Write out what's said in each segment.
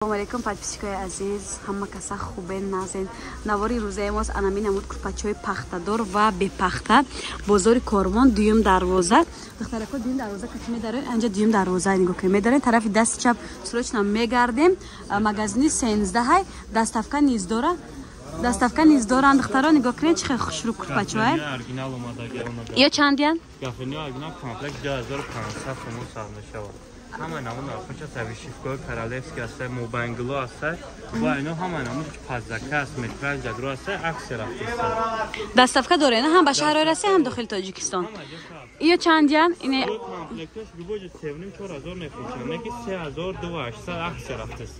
Ассалому алайкум, подписчикои азиз, ҳама каса хубен, назен. Навори рӯзаи мост анами намуд курпачаҳои пахтадор ва бепахта. Бозори Корвон, дуюм дарвоза. Духтарако, дуюм дарвоза кати медарем, анҷа дуюм дарвоза нигоҳ кунем. Медарем тарафи дасти чап, срочно мегардем. Магазини сенздаҳай, доставка низ дора. Доставка низ доранд, духтаро, нигоҳ кунед, чӣ хел хушрӯ курпачаҳое. Ё чандиян? Гафини оригинал комплект 2500 сомон сар мешавад. Ҳама намуд нархҳош аст, вышивкаҳои королевский аст, мобайнгло аст ва ино ҳама намуд пазака аст, метраж ҷагро аст, аксия рафтааст. Доставка доред ҳам ба шаҳрҳои Россия, ҳам дохили Тоҷикистон. Иё чандиян? Ине комплекташ любой ҷо 3,5 4000 мефурӯшанд, неки 3800 аксия рафтааст.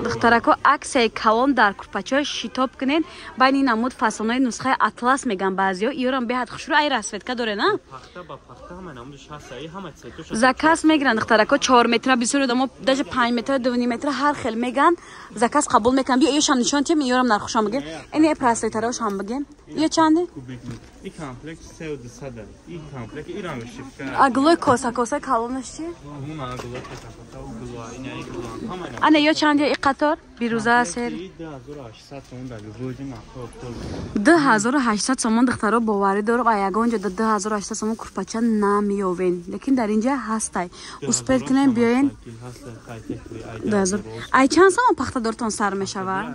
Духтарако, аксияи калон дар курпачаҳо, шитоб кунед. Байни ин намуд фасонҳои нусхаи атлас меган баъзиҳо, иёрам беҳад хушрӯ, ай расцветка доред, на? Пахта ба пахта ҳама намудаш ҳаст, ҳама цветош. Заказ мегиранд, духтарако, 4 метра, бисёр одамо даже 5 метра, 2,5 метра ҳар хел меган, заказ қабул мекунам. Биё, иёшам нишон тием, иёрам нархушам бигем. Ин простойтарошам бигем. Иё чанде? И комплект 3200. И комплект ирам вышивка. А гулои коса коса калонаш чи? Ана ё чанде и қатор? Бирӯза сер. 2800 сомон, духтаро, боварӣ дорам, а ягон ҷо 2800 сомон курпача намеёвен, лекин дар инҷа ҳастай. Успеть кунем, биёен. Ай чанд сомон пахтадортон сар мешавад?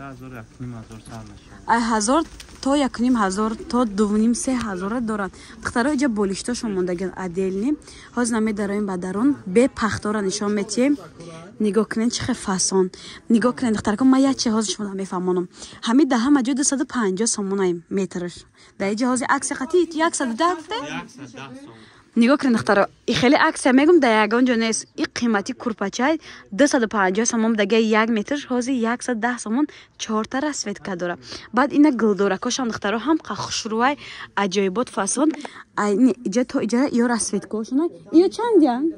Ай 1000 то 1500 то 2,5 3000 доранд. Духтаро, иҷа болиштошон мондагиан отдельный. Ҳозир намедароем ба дарун, бепахтора нишон метиҳем. Нигоҳ кунед, чӣ хел фасон. Нигоҳ кунед, духтарако, ман як чи ҳозир шумо мефаҳмонам. Ҳамин дар ҳама ҷо 250 сомонаи метрш. Дар иҷа ҳозир аксия қати 110 гуфте? Нигоҳ кунед, духтаро, и хеле аксия мегум дар ягон ҷо нест. И қимати курпачай 250 сомон дага 1 метрш, ҳозир 110 сомон, чорта расцветка дора. Баъд ина гулдоракошам, духтаро, ҳам хушрӯвай, аҷоибот фасон. Иҷа то иҷа ё расцветкаошона. Иё чандян?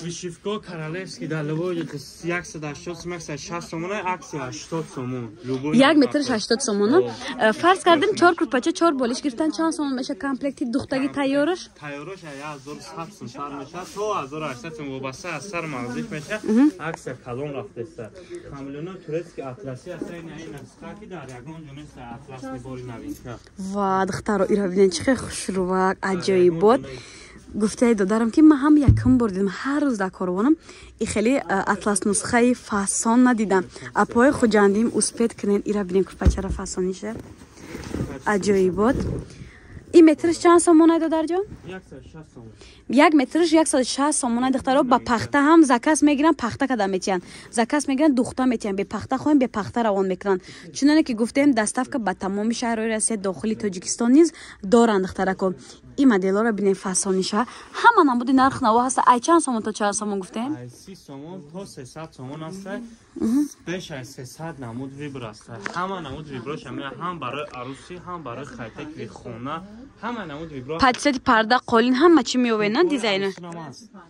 Вышивка королевский дар любой 180, 160 сомон, аксия 80 сомон. 1 метр 80 сомон. Фарз кардем, чор курпача, чор болиш гирифтан, чанд сомон меша комплекти духтаги тайёраш? Тайёраш 1100 сом сар меша то 1800 сом, вобаста аз сар мағзиш меша. Аксия калон рафтеста. Хамлёно турецкий атласи аст, ин нусха ки дар ягон ҷо нест, атласни бори новинка. Ва, духтаро, ира бинед, чӣ хел хушрӯвак, аҷоибот. Гуфтаи додарам, ки ман ҳам якум бор дидам, ҳар рӯз дар корвонам, и хеле атлас нусхаи фасон надидам. Апои Хуҷандим, успеть кунен, ира бинем, курпачара фасониша аҷоибот. И метрш чанд сомонай, додарҷон? 1 метрш 160 сомонай, духтаро. Ба пахта ҳам заказ мегиранд, пахта када метиҳанд, заказ мегиранд, духта метиҳанд, бепахта хоҳем, бепахта равон мекунанд. Чуноне ки гуфтем, доставка ба тамоми шаҳрҳои Россия, дохили Тоҷикистон низ доранд. Духтарако, ин моделҳоро бинем, фасониша, ҳама намуди нарх наво ҳаста. Ай чанд сомон то чанд сомон гуфтем? 30 сомон то 300 сомон аста, беш аз 300 намуд выбор аста. Ҳама намуд выборош ҳам барои арӯсӣ, ҳам барои хайтакли хона, ҳама намуд выбор. Подсвети парда, қолин, ҳама чӣ меовед, на, дизайна?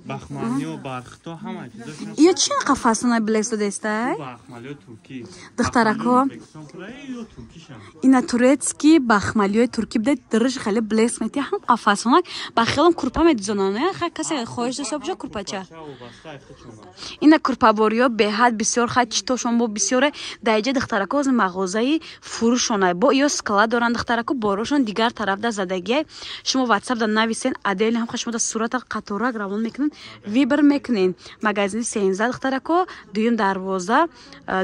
Бахмалиё, бархто, ҳама чизош. Ё чӣ нақа фасонай блеск додестай? Бахмалиё туркӣ. Духтарако, ина турецкий бахмалиёи туркӣ бида, дириш хеле блеск метиҳ, ҳам фасонак. Ба хелам курпа медизонанд, касе хоҳиш дошта боша, курпача. Ина курпабориё беҳад бисёр, хай читошон бо бисёре дар иҷа. Духтарако, ози мағозаи фурӯшонай, бо ё склад доранд, духтарако, борошон дигар тараф да задагиай. Шумо ватсап да нависен, отдельно ҳам шумо да сурата қаторак равон мекунен, выбор мекунен. Магазини сенза, духтарако, дуюм дарвоза,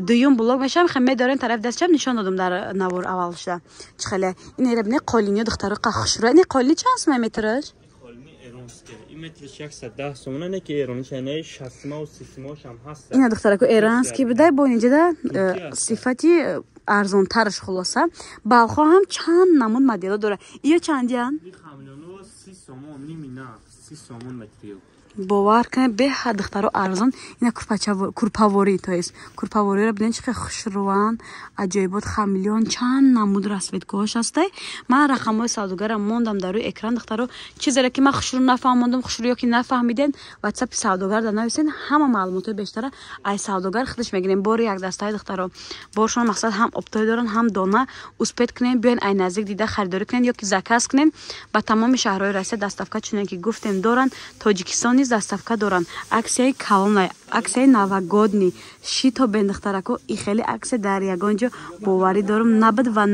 дуюм блок мешавам. Хе медорем тарафи дастчам, нишон додам дар навор аввал шуда. Чӣ хеле ин бне қолиниё, духтаро, қа хушрӯ. Ин қолини чанд сума метраш? Метриш 110 сомона, не ки эрониш, не шастимаву сисимошам ҳаст. Ина, духтарако, эронский будай, бо инҷада сифати арзонтараш. Хулоса, балхо ҳам чанд намуд модело дорад. Иё чандиян? 30 сомон, ними нарх, 30 сомон метриё. Бовар кунед, беҳад, духтаро, арзон. Ина курпаворӣ, то есть курпавориро бинед, чӣ хел хушрӯванд, аҷоибот. Хамелеон, чанд намуд расцветкаҳош ҳастай. Ман рақамҳои савдогарам мондам дар рӯи экран, духтаро. Чизере ки ман хушрӯ нафаҳмондам, хушрӯ ё ки нафаҳмиден, ватсапи савдогар да нависен, ҳама маълумотҳои бештара ай савдогар худаш мегирем. Бори якдастаи, духтаро, боршон мақсад ҳам оптовый доранд, ҳам дона. Успеть кунем, биёен, ай наздик дида харидорӣ кунед ё ки заказ кунед. Ба тамоми шаҳрҳои Россия доставка, чуне ки гуфтем, доранд, Тоҷикистон низ доставка доранд. Аксияи калонай. Акцияи новогодний. Шитобен, духтарако, и хеле акция дар ягон ҷо, боварӣ дорум, набуд ва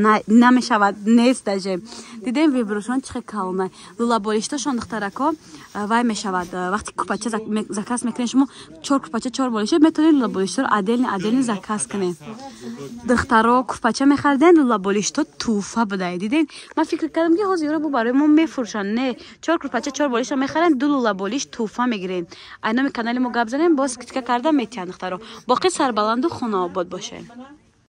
намешавад, нест даже. Дидем, выбор шон чӣ хел калона. Лӯлаболиштошон, духтарако, вай мешавад. Вақте курпача заказ мекунед, шумо чор курпача, чор болишт, метавонед лӯлаболишторо отдельно отдельно заказ кунед. Духтаро, курпача мехариден, лӯлаболишто тӯҳфа будай. Дидем, ман фикр кардам, ки ҳозир бу барои мо мефурӯшанд. Не, чор курпача, чор болишта мехарем, ду лӯлаболиш тӯҳфа мегирем. Ай номи канали мо гап занем, боз скидка карда метиҳанд. Духтаро, боқӣ сарбаланду хонаобод бошед.